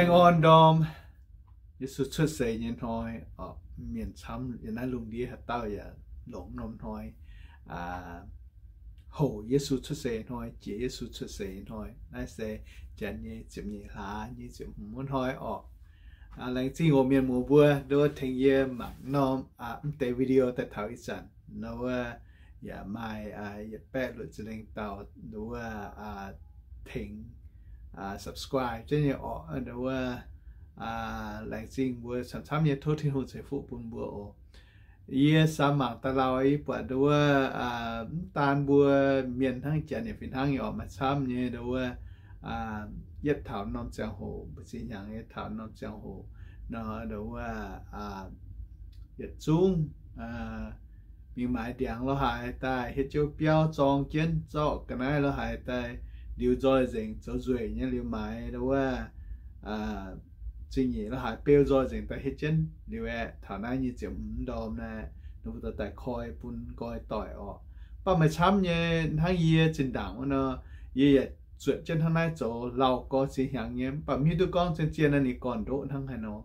Baengh orn ndorm Yesu cuotv seix nyei hnoi, mienh camv yiem naaiv lungh ndiev haaix dauh yaac longc norm hnoi houc Yesu cuotv seix hnoi, jiex Yesu cuotv seix hnoi. Naaiv se janx nyei ziepc nyeic hlaax nyei ziepc hmz wuov hnoi orqc. Laengz zingh oc mienh muoz mbuo, nduov tengx yie mangc norm mv deix video daaih taux ih zanc nduov yaac maaih yietc baeqv luoqc za'lengh dauh nduov tengx subscribe jienv nyei orqc. Nduov laengz zingh mbuo camv-camv nyei, tov Tin-Hungh ceix fuqv bun mbuo oc. Yie samx mangc daaih lauh yie buatc nduov mv daan mbuo mienh hnangv, janx yaac fih hnangv nyei orqc, maaih camv nyei nduov yietv taux norm ziangh hoc, mbuo zinh hnyangx yietv taux norm ziangh hoc nor nduov yietc zungv mingh maaiz ndiangx lo haaix daaih hietv jiouv biauv zorng jienv, zorqv ga'naaiv lo haaix daaih liuz nzoih nzengc, zoux nzueic nyei liuz maaiz nduov zingh nyeic lo haaix beu nzoih nzengc daaih hietv jienv liuz aeqv, taux naaiv nyei ziepc hmz ndorm naaiv, ninh mbuo dorh daaih koi bun nqoi doic orqc. Mv baac maaih camv nyei, hnangv yie zinh ndaangc wuov nor, yie yaac zuotc jienv hnangv naaiv zoux lauh gorx ziex hnyangx nyei, mv baac mv hiuv duqv gorngv zien-zien naaiv ninh gorn-ndoqv hnangv haaix nor.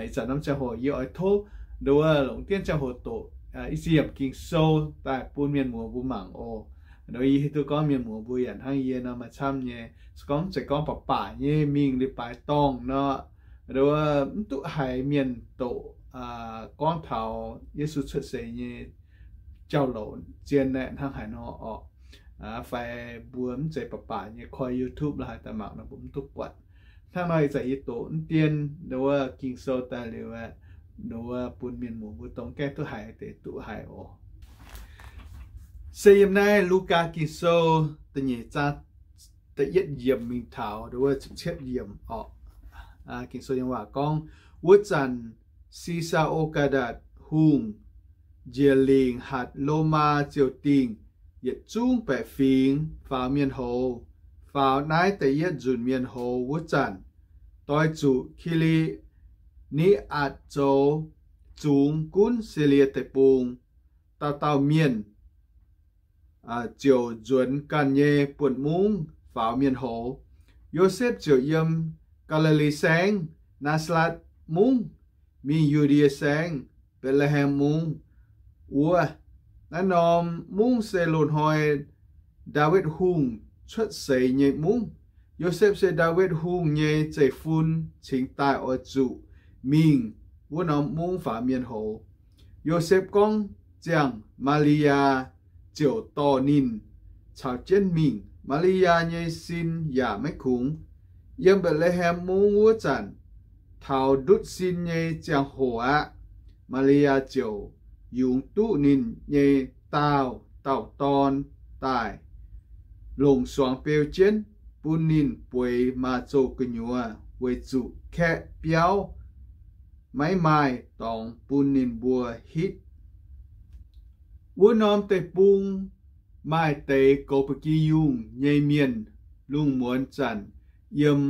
Ih zanc norm ziangh hoc yie oix tov nduov longc dien ziangh hoc doqc i ziex yiemc Ging-Sou daaih bun mienh muoz mbuo mangc oc. Nduov yie hiuv duqv gorngv mienh muoz mbuo yaac hnangv yie nor maaih camv nyei, se gorngv mv zeiz gorngv baac baac nyei mingh leiz-baaix dorngh nor, nduov mv duqv haiz mienh doqc gorngv taux Yesu cuotv seix nyei jauv-louc zien aeqv, hnangv haaix nor orqc. Fai mbuo mv zeiz baac baac nyei koi YouTube lo haaix daaih mangc nor mbuo mv duqv buatc. Hnangv nor ih zanc yie doqc mv dien nduov Ging-Sou daaih liuz aeqv, nduov bun mienh muoz mbuo dongh gaengh duqv haiz deix duqv haiz oc. Se yiem naaiv Lugaa Ging-Sou da'nyeic zaang da'yietv yiemc mingh taux nduov ziepc cietv yiemc orqc. Ging-Sou nyei waac gorngv, wuov zanc Si^saa^o^gaa^ndatc Hungh njiec lingc hatc Lomaa ziouc dingh yietc zungv baeqc fingx faaux mienh hoz. Faaux naaiv da'yietv nzunc mienh hoz wuov zanc, doix zuqc Ki^li^ni^atc Zoux zungx gunv Silie Deic-Bung. Dauh dauh mienh ziouc nzuonx ganh nyei buonv-mungv faaux mienh hoz. Yosepv ziouc yiem Gaa^li^li Saengv, Naa^saa^letv Mungv, mingh Yu^ndie Saengv, Mbetc^le^hem Mungv wuov. Naaiv norm mungv se loz-hnoi Ndaawitv Hungh cuotv seix nyei mungv. Yosepv se Ndaawitv Hungh nyei zeiv-fun cingx daaih oix zuqc mingh wuov norm mungv faaux mienh hoz. Yosepv gorngv ziangh Maa^li^yaa ziouc dorh ninh caux jienv mingh. Maa^li^yaa nyei sin yaac maiv kungx. Yiem Mbetc^le^hem Mungv wuov zanc, taux ndutv sin nyei ziangh hoc aqv. Maa^li^yaa ziouc yungz duqv ninh nyei daauh dauh dorn daaih, longc suangx beu jienv, bun ninh bueix maaz-zoh gu'nyuoz, weic zuqc kaeqv biauv maiv maaih dorngx bun ninh mbuo hitv. Wuov norm deic-bung maaih deix goux ba'gi yungh nyei mienh, lungh muonz zanc yiem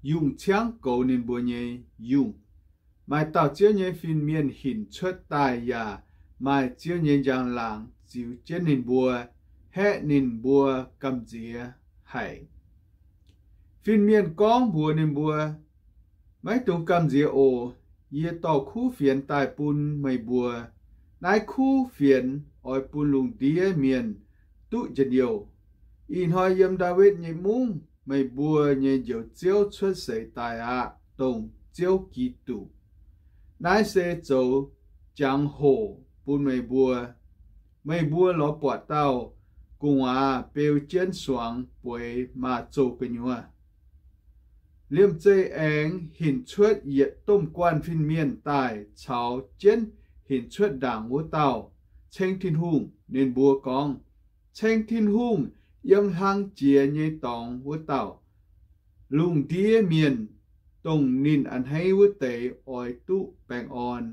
yungh ciangv goux ninh mbuo nyei yungh. Maaih dauh Ziouv nyei fin-mienh hinc cuotv daaih yaac maaih Ziouv nyei njang-laangc ziux jienv ninh mbuo, haeqv ninh mbuo gamh nziex haic. Fin-mienh gorngv mbuox ninh mbuo, Maiv dungx gamh nziex oc. Yie dorh kuv fienx daaih bun meih mbuo. Naaiv kuv fienx oix bun lungh ndiev mienh duqv njien-youh. Ih hnoi yiem Ndaawitv nyei mungv meih mbuo nyei Njoux Ziouv cuotv seix daaih aqv, dongh Ziouv Giduc. Naaiv se zoux jangx-hoc bun meih mbuo. Meih mbuo lorz buatc dauh gu'nguaaz beu jienv suangx bueix maaz-zoh gu'nyuoz. Liemh zeih aengx hinc cuotv yietc domh guanh fin-mienh daaih caux jienv hinc cuotv ndaangc wuov dauh ceng Tin-Hungh. Ninh mbuo gorngv, Ceng Tin-Hungh yiem hlang jiex nyei dorngx wuov dauh. Lungh ndiev mienh, dongh ninh a'hneiv wuov deix oix duqv baengh orn.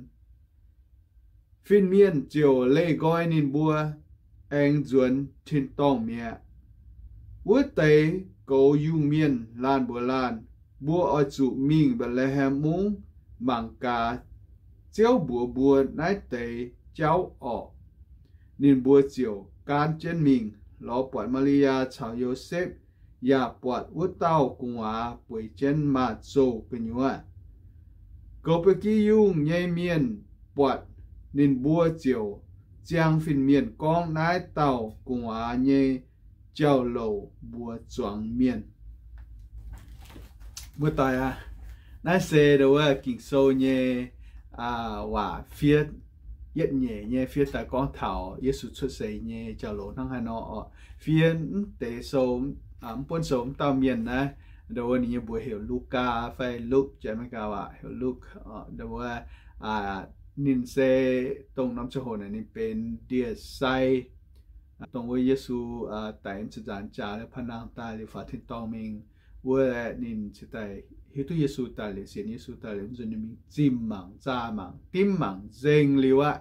Fin-mienh ziouc leih nqoi ninh mbuo, aengx nzuonx tin-dorngh mi'aqv. Wuov deix goux yungh mienh laanh mbuox laanh, Mbuo oix zuqc mingh Mbetc^le^hem Mungv mangc gaax Ziouv mbuox mbuo naaiv deix jauv orqc. Ninh mbuo ziouc gaanv jienv mingh, lorz buatc Maa^li^yaa caux Yosepv yaac buatc wuov dauh gu'nguaaz bueix jienv maaz-zoh gu'nyuoz. Goux ba'gi yungh nyei mienh buatc ninh mbuo ziouc ziang fin-mienh gorngv naaiv dauh gu'nguaaz nyei jauv-louc mbuox zuangx mienh. Muoz-doic aac, naaiv se ndau wuov Ging-Sou nyei waac fiev yietv nyeic nyei fiev daaih gorngv taux Yesu cuotv seix nyei jauv-louc hnangv haaix nor oc. Fiev mv deix sou, mv buonv sou mv dauh mienh naaiv, ndau wuov ninh nyei mbuox heuc Lugaa fai Luk, jaax America waac heuc Luk. Ndau wuov ninh se dongh norm ziangh hoc naaic ninh benx ndie-sai, dongh wuov Yesu daic mv cin nzaanx jaax liuz panh nangh daaih liuz faaux tin-dorngh mingh wuov, ninh cingx daaih hiuv duqv Yesu daaih liuz, sienx Yesu daaih liuz, nzunc ninh mingh zimh mangc, zaah mangc, dimv mangc nzengc liuz aqv.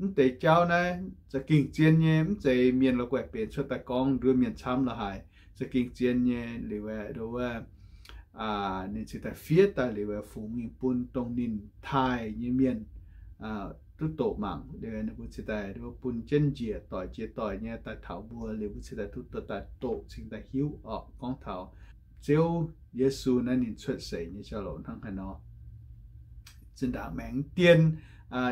Mv deix jauv naaiv za'gengh zien nyei, mv zeiz mienh la'guaih benx cuotv daaih gorngv nduov mienh camv la'haaix. Za'gengh zien nyei liuz aeqv, ndau wuov ninh cingx daaih fiev daaih liuz aeqv, fungx mingh bun dongh ninh taaih nyei mienh duqv doqc mangc. Liuz ninh mbuo cingx daaih bun jienv njiec doic jiex doic nyei daaih taux mbuo, liuz mbuo cingx daaih duqv daaih doqc cingx daaih hiuv orqc, gorngv taux Ziouv Yesu naaiv ninh cuotv seix nyei jauv-louc hnangv haaix nor. Zinh ndaangc maengx dien,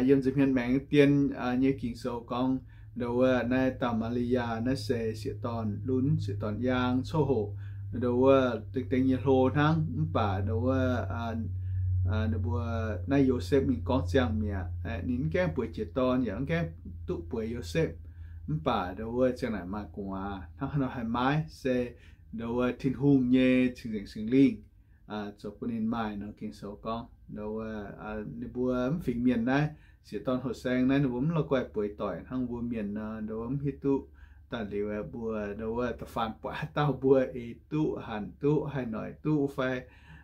yiem nza'hmien maengx dien nyei Ging-Sou gorngv, ndau wuov naaiv dauh Maa^li^yaa naaiv se sieqv-dorn lunx, sieqv-dorn yaang coqv hoqc, ndau wuov dengx dengx nyei hlo hnangv. Mv baac ndau wuov ninh mbuo naaiv Yosepv mingh gorngv ziangh mi'aqv. Ninh mv gaengh bueix jiex dorn yaac mv gaengh duqv bueix Yosepv. Mv baac ndau wuov ziangh naaic maaih gu'nguaaz hnangv haaix nor haih maiv se ndau wuov Tin-Hungh nyei Cing-Nzengc Singx Lingh zoux bun ninh maaih nor. Ging-Sou gorngv ndau wuov ninh mbuo mv fingx mienh naaiv, sieqv-dorn hoqc saeng naaiv, ninh mbuo mv la'guaih bueix doic hnangv mbuo mienh nor, ndau wuov mv hiuv duqv daaih liuz aeqv, mbuo ndau wuov da'faanh buatc haaix dauh mbuo eix duqv, hanc duqv, haih noic duqv fai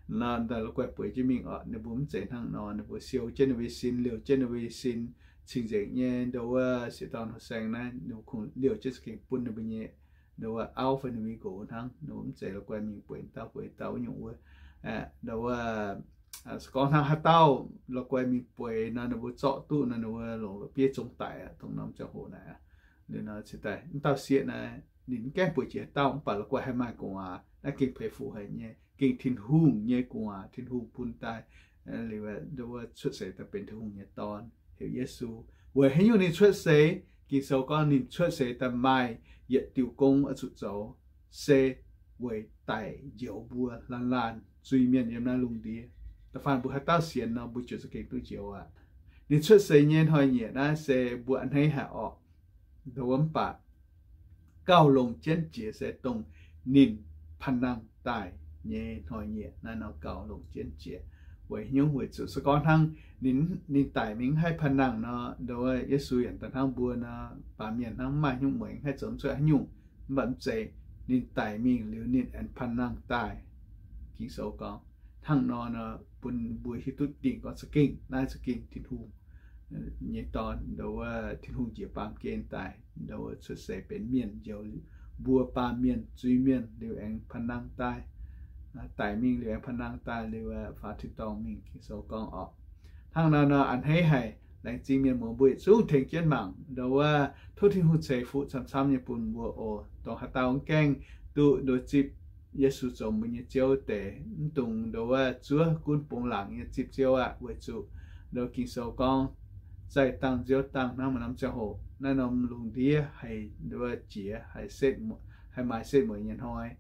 nor, daaih la'guaih bueix jienv mingh orqc. Ninh mbuo mv zeiz hnangv nor. Ninh mbuo siou jienv ninh mbuo nyei sin, liouh jienv ninh mbuo nyei sin, cing-nzengc nyei ndau wuov sieqv-dorn hoqc saeng naaiv, ninh mbuo kungx liouh jienv za'gengh bun ninh mbuo nyei ndau wuov auv fai ninh mbuo nyei nqox hnangv. Ninh mbuo mv zeiz la'guaih mingh bueix dauh bueix dauh wuov nyungc wuov. Ndau wuov se gorngv hnangv haaix dauh la'guaih mingh bueix nor, ninh mbuo zorqv duqv nor, ninh mbuo longc la'bieiv zong daic aqv. Dongh norm ziangh hoc naaic, liuz nor cingx daaih mv dauh sieqv naaiv ninh mv gaengh bueix jiex haaix dauh, mv baac la'guaih haih maaih gu'nguaaz. Naaiv gengh peix fuqv haic nyei, gengh Tin-Hungh nyei gu'nguaaz, Tin-Hungh bun daaih. Liuz ndau wuov cuotv seix daaih benx Tin-Hungh nyei Dorn, heuc Yesu. Weic haaix nyungc ninh cuotv seix? Ging-Sou gorngv ninh cuotv seix daaih maaih yietc diuh gong oix zuqc zoux, se weic daic njoux mbuo laanh laanh zuiz-mienh yiem naaiv lungh ndiev. Da'faanh mbuo haaix dauh sienx nor, mbuo ziouc za'gengh duqv njoux aqv. Ninh cuotv seix nyei hnoi-nyieqc naaiv se mbuo a'hneiv haic orqc. Ndau wuov mv baac gauh longc jienv jiex se dongh ninh panh nangh daaih nyei hnoi-nyieqc naaiv nor gauh longc jienv jiex. Weic haaix nyungc? Weic zuqc se gorngv hnangv ninh daic mingh mv haih panh nangh nor, ndau wuov Yesu yaac daaih hnangv mbuo nor, baamh mienh hnangv, mv maaih nyungc mueic mv haih zoux cuotv haaix nyungc. Mv baac mv zeiz, ninh daic mingh liuz ninh aengx panh nangh daaih. Ging-Sou gorngv hnangv nor nor, bun mbuo hiuv duqv dingc gorngv za'gengh naaiv za'gengh Tin-Hungh nyei Dorn, ndau wuov Tin-Hungh njiec baamh gen daaih, ndau wuov cuotv seix benx mienh njoux mbuo baamh mienh zuiz-mienh liuz aengx panh nangh daaih. Daic mingh liuz aengx panh nangh daaih liuz faaux tin-dorngh mingh. Ging-Sou gorngv orqc. Hnangv nor nor a'hneiv haic. Laengz zingh mienh muoz mbuo yietc zungv tengx jienv mangc, ndau wuov tov Tin-Hungh ceix fuqv camv-camv nyei bun mbuo oc. Dongh haaix dauh mv gaengh duqv ndau zipv Yesu zoux mbuo nyei Ziouv deix, mv dungx ndau wuov zuov gunv bungx laangc nyei zipv Ziouv aqv. Weic zuqc ndau Ging-Sou gorngv, zaih dangh nziouv dangh hnangv maaih norm ziangh hoc naaiv norm lungh ndiev haih ndau wuov jiex, haih maaih setv mueiz nyei hnoi.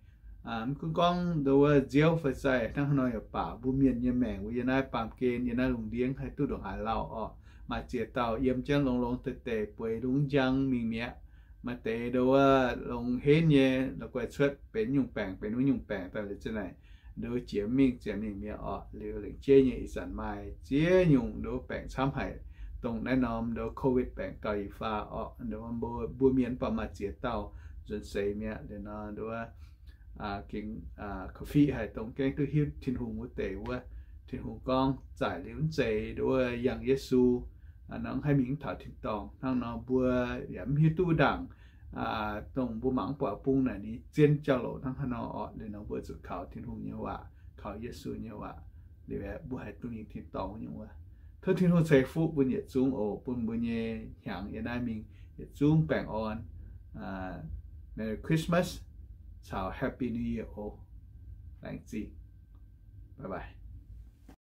Mv gunv gorngv ndau wuov nziouv fai zaih hnangv haaix nor yaac baac, mbuo mienh nyei maengc mbuo yiem naaiv baamh gen, yiem naaiv lungh ndiev haih duqv ndongc haaix lauh orqc. Maaih ziex dauh yiem jienv longx-longx deix deix bueix lungh njang mingh mi'aqv. Maaih deix ndau wuov longx henv nyei la'guaih cuotv benx nyungc baengc benx wuov nyungc baengc daaih liuz za'naaic ndau wuov jiex mingh ziouc mingh mi'aqv orqc. Liuz lengc jeiv nyei ih zanc maaih ziex nyungc ndau wuov baengc camv haic, dongh naaiv norm ndau wuov COVID baengc gauh i faah orqc. Ndau wuov mbuo mienh mv baac maaih ziex dauh nzuonx seix mi'aqv. Liuz nor ndau wuov gengh korv-fiqv haic dongh gaengh duqv hiuv Tin-Hungh wuov deix wuov. Tin-Hungh gorngv zaaic liuz mv zeiz ndau wuov yangh Yesu nor mv haih mingh mv taux tin-dorngh. Hnangv nor mbuo yaac mv hiuv duqv ndaangc dongh mbuo mangc mv buatc bung naaic ninh zien jauv-louc hnangv haaix nor orqc. Liuz nor mbuo zuqc kaux Tin-Hungh nyei waac, kaux Yesu nyei waac, liuz mbuo haih duqv mingh tin-dorngh nyei wuov. Tov Tin-Hungh ceix fuqv bun yietc zungv oc, bun mbuo nyei hnyangx yiem naaiv mingh yietc zungv baengh orn. Merry Christmas. caux Happy New Year oc. Laengz zingh. Bye bye.